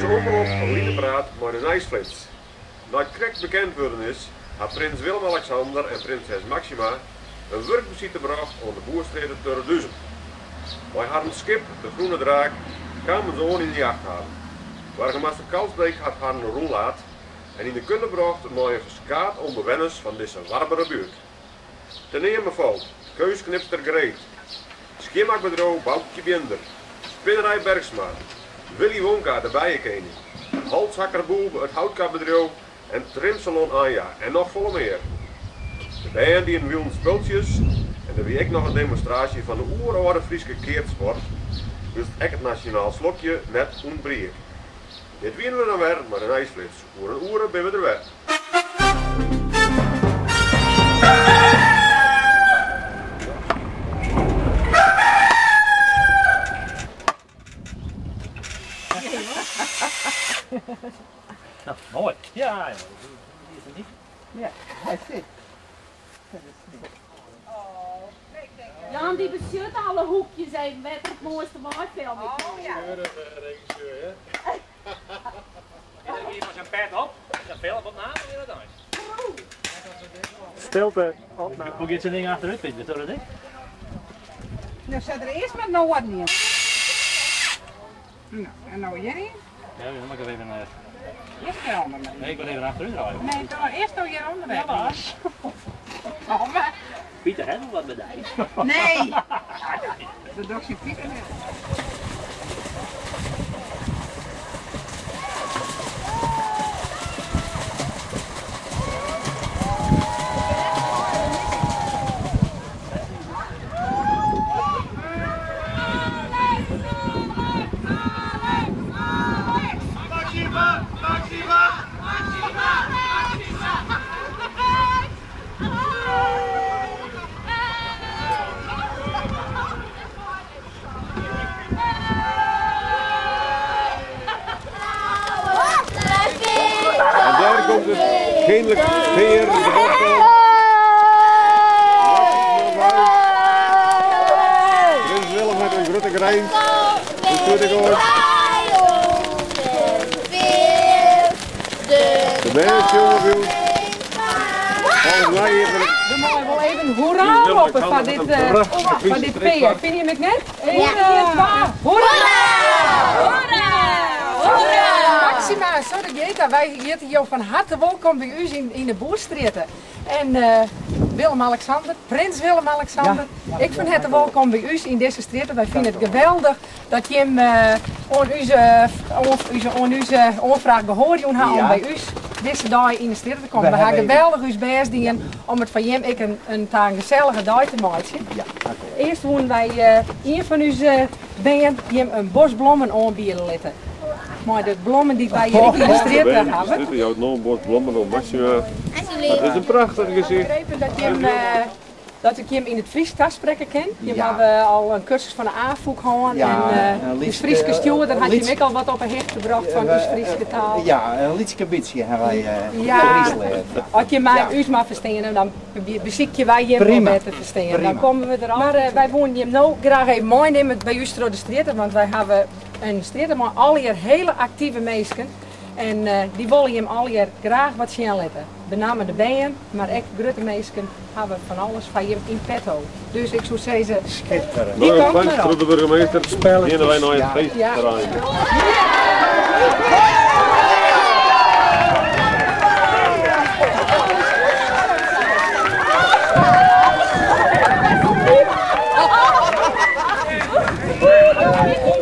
Fryske Omrop Linepraat mei de Nijsflits. Nei't krekt bekend wurden is, ha prins Willem-Alexander en prinses Máxima in wurkbesite brocht oan de Boerstrjitte te Reduzum. Mei harren skip, de Groene Draak, kamen se oan yn de jachthaven. Boargemaster Kalsbeek hat harren rûnlaat en yn de kunde brocht mei in ferskaat oan bewenners fan dizze warbere buert. Te neamen falt, Keunstknipster Greet, skjinmakbedriuw Boukje Binder, Spinnerij Bergsma, Willy Wonka de bijekening, Holzhakker Boebe it houtkapbedriuw en Trimsalon Anja en noch folle mear. De bern dienen wilens spultsjes en der wie ek noch in demonstraasje fan de oerâlde Fryske keatssport, wylst ek it nasjonaal slokje net ûntbriek. Dit wiene we dan wer mei de Nijsflits. Oer in oere binne we der wer. Nou, mooi. Ja, jongen. Die is er niet. Ja, hij zit. Jan, dy besjut alle hoekjes even wêr't er it moaiste weifilmje kin. Oh ja. Regisseur, hè? Is er zijn pet op? Is dat filmopname of is dat eins? Stilte, opname. Hoe giet sa'n ding achterút, Piet? Witsto dat ek? No set er earst mar Noarden yn. No, en no hjiryn. Ja, dan moat ik even. Earst hjirûnder. Nee, ik wil even achterút draaien. Nee, dan earst no hjirûnder. Ja, Bas. Oh, maar. Pieter hat wol wat mei dy. Nee! Dat docht syn Pieter net. En dêr komt it keninklik pear de bocht om. Prins Willem hat in grutte grijns. Hoe soe ik oars? De bern sjonge wylst. Volgens mij is er. We meie wol even hoera roppe foar dit, foar dit pear. Fine jim ek net? Ien, twa, hoera! Hoera! Hoera! Maxima, sa dat giet Wy hjitte jo fan harte wolkom by ús yn de Boerstrjitte. En Willem-Alexander, prins Willem-Alexander, ek fan herte wolkom by ús yn dizze strjitte. Wy fine it geweldich dat jim oan ús oanfraach gehoar jûn ha om by ús dizze dei yn de strjitte te kommen. We ha geweldich ús bêst dien om it foar jim ek in ta in gesellige dei te meitsjen. Earst woenen wy ien fan ús bern jim in bos blommen oanbiede litte. Mei de blommen dy't wy hjir ek yn de strjitte hawwe. De strjitte jout no in bos blommen oan Maxima. It is in prachtich gesicht. Ik begrepen dat jim dat ik jim yn it Frysk tasprekke kin. Jim hawwe al in kursus fan de Afûk hân en ús Fryske stjoerder hat jim ek al wat op 'e hichte brocht fan ús Fryske taal. Ja, in lytske bytsje hawwe wy Frysk leard. As jim my ús mar fersteane, dan besykje wy jim wol wer te ferstean. Dan komme we der al. Mar wy woenen jim no graach even meinimme by ús troch de strjitte, want wy hawwe in strjitte mei allegear hiele aktive minsken en dy wolle jim allegear graach wat sjen litte. Benammen de bern, mar ek grutte minsken hawwe fan alles foar jim yn petto. Dus ik soe sizze, Skitterend. dy Nei kant in mar troch op. de burgemeester geane wy nei it feestterrein.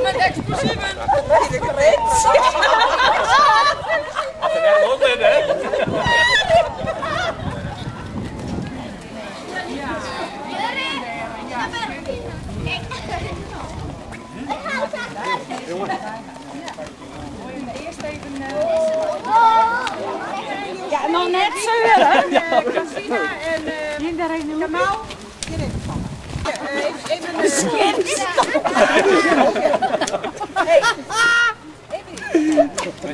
Met eksplosieven! As er net loslit, hè? Ja, noch net seure. Christina en Kamal. Hier even vallen. Even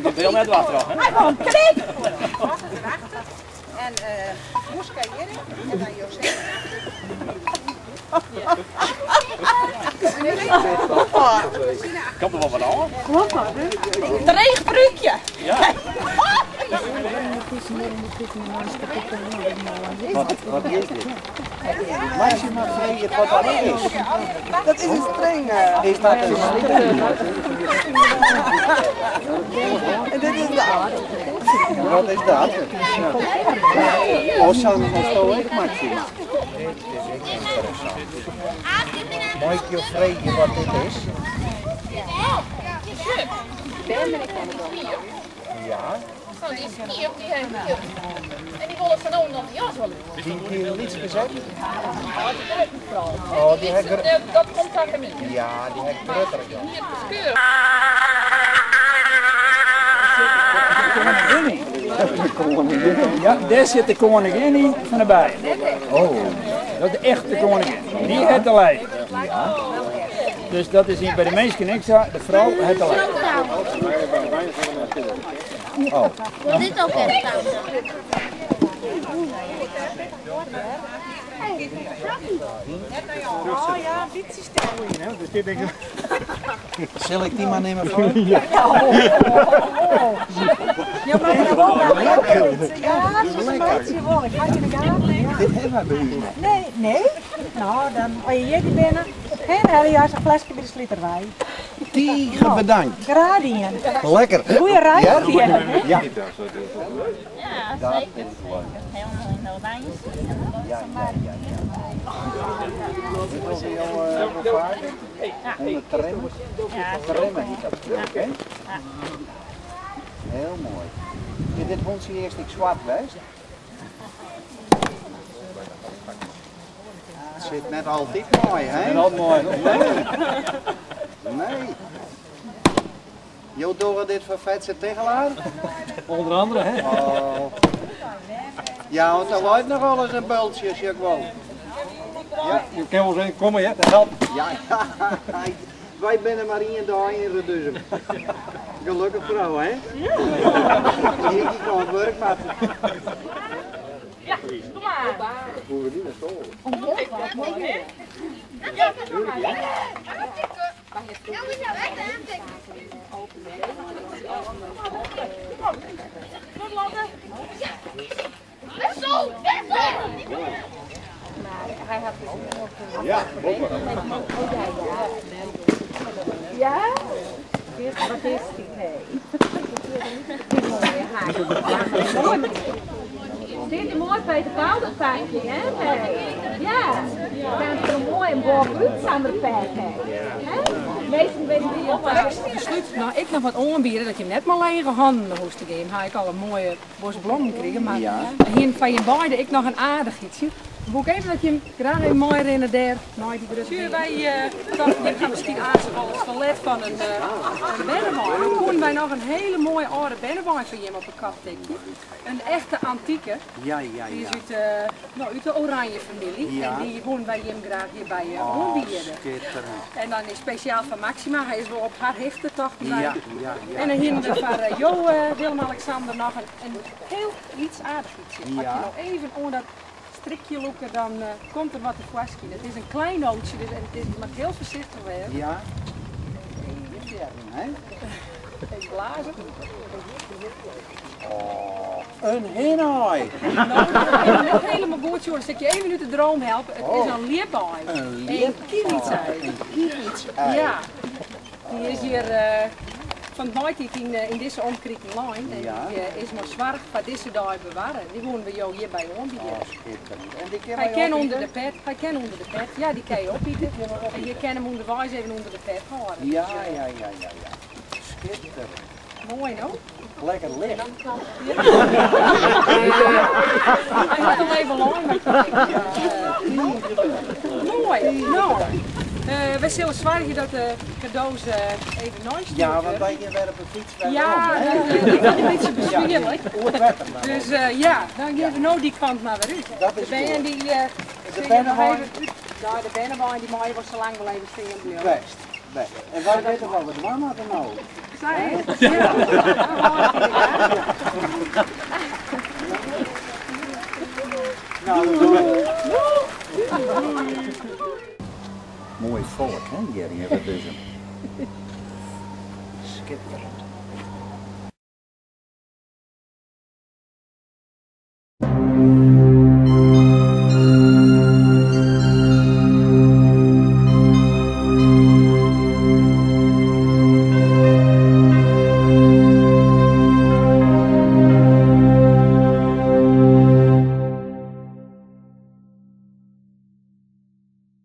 Je wil net wat troch, hè? Hy wol in knip! Wacht erachter. En Moeska hjiryn en dan José. Komt der wol wat ôf? Dreech brúkje. Wat is dit? Maxima freget wat dat is. Dat is een string. Is dat in string? En dit is de auto. Wat is dat? Oh, sa'n hasto ek, Maxima? Dit is ek ynteressant. Mei ik jo freegje wat dit is? Ja. Die skiep, die heeft hier. En die willen van ons nog de jas wel uit. Die lytske set? Oh, Oh, die heeft Dat komt daar in. Ja, die heeft grutter jas. Hier de skeur. Ja, dêr sit de koningin yn fan de bijen. Oh. Dat is de echte koningin. Dy hat de lieding. Dus dat is by de minsken ek sa, de frou hat de lieding. Oh. Wil dit ook echt tante? Oh ja, een beetje stil. Sil ik dy mar nimme foar? Ja, maar dat wel. Ja, zo'n beetje wel. Ik ga je in de gaten. Dit hawwe wy by ús net. Nee, nee. No, dan, as je hjir binne, hè, dan helje je in fleske by de Sliterwei. Tige bedankt. Graach dien. Lekker. Goeie reis Ja? fierder. Ja. Ja, Dat zeker. is leuk. Helemaal in de oranje. Ja, ja, ja, ja. Dit was jou wel vaker? Onder trimmen? Trimmen heet dat geloof ik, hè? Hiel moai. Is dit hûntsje earst ek swart west? It sit net altyd moai, hè? Net altyd moai. Nee. Nee. Jo dogge dit foar Fetze Tigchelaar? Onder andere, hè? Oh. Ja, want der leit noch alris in bultsje, sjoch ik wol. Ja. Jo kinne wolris even komme, hear, dat helpt. Ja, wy binne mar ien dei yn Reduzum. Gelokkich frou, hè? Ja. Ik oan it wurk moatte. Ja, kom maar. Ja, Kom, Lotte. Zo, Ja, boppe. Ja? Wat is die? Nee. Mooi. Zit je mooi bij de Paul dat pakje, hè? Ja. Dan is er mooi een bob uit samen pakken. Hè? Meesten weten die op. Besluit, nou, ik noch wat oanbiede dat je net mar lege hannen nei hûs te gean. Ha ik al in moaie bos blommen krigen, mar Ja. hiene fan jim beide ek noch in aardichheidsje. Wol ik even dat jim graach even meirinne dêr nei dy grutte. Sjoch, wy tochten, jim ha miskien aanst wolris ferlet fan in bernewein. Dan koenen wy noch in hiele moaie âlde bernewein foar jim op 'e kop tikje. In echte antike. Ja, ja, Dy is ja. út, no, út de Oranje famylje. Ja. En dy woenen wy jim graach hjirby Oh, oanbiede. skitterend. En dan is spesjaal foar Maxima, hy is wol op har hichte tochten wy. Ja, ja, ja. En dan hienen we foar jo, Willem-Alexander, noch in hiel lyts aardichheidsje. As Ja. je no even oan dat strikje lûke, dan komt der wat tefoarskyn. It is in kleinoadsje, dus en it is, moat hiel foarsichtich wêze. Ja. Even sjen, hè? Even blaze. Oh, in hinaai. No, dat is net hielendal goed, Sjoerd. Sil ik je even út de droom helpe. It is in ljipaai. In In kievitsei. In kievitsei. Ja. Dy is hjir fan 't maitiid yn dizze omkriten lein. En Ja. dy is mei soarch foar dizze dei bewarre. Dy woenen we jo hjirby oanbiede. Oh, skitterend. En dy kin Hy wy kin opite? ûnder de pet. Hy kin ûnder de pet. Ja, dy kinne je opite. En je kinne him ûnderweis even ûnder de pet hâlde. Ja, ja, ja, ja, ja. Skitterend. Moai, no? Lekker licht. Hy hat al even lein, mar Moai. No, wy sille soargje dat de kado's even neistjoerd Ja, want wurde. wy gean wer op de fyts wer Ja, werom, hè? dat is in bytsje beswierlik. Oer it wetter mar. Dus ja, dan gean we no dy kant mar wer út. Dat is De bern goed. dy De sille bernewein? nog even út. Nou, de bernewein dy meie wol sa lang wol even stean bliuwe. Bêst, bêst. En wy witte wat we dwaan moatte no. Sa is it. Ja. Nou, dat dogge we. Moai folk, hè, hjir yn Reduzum. Skitterend.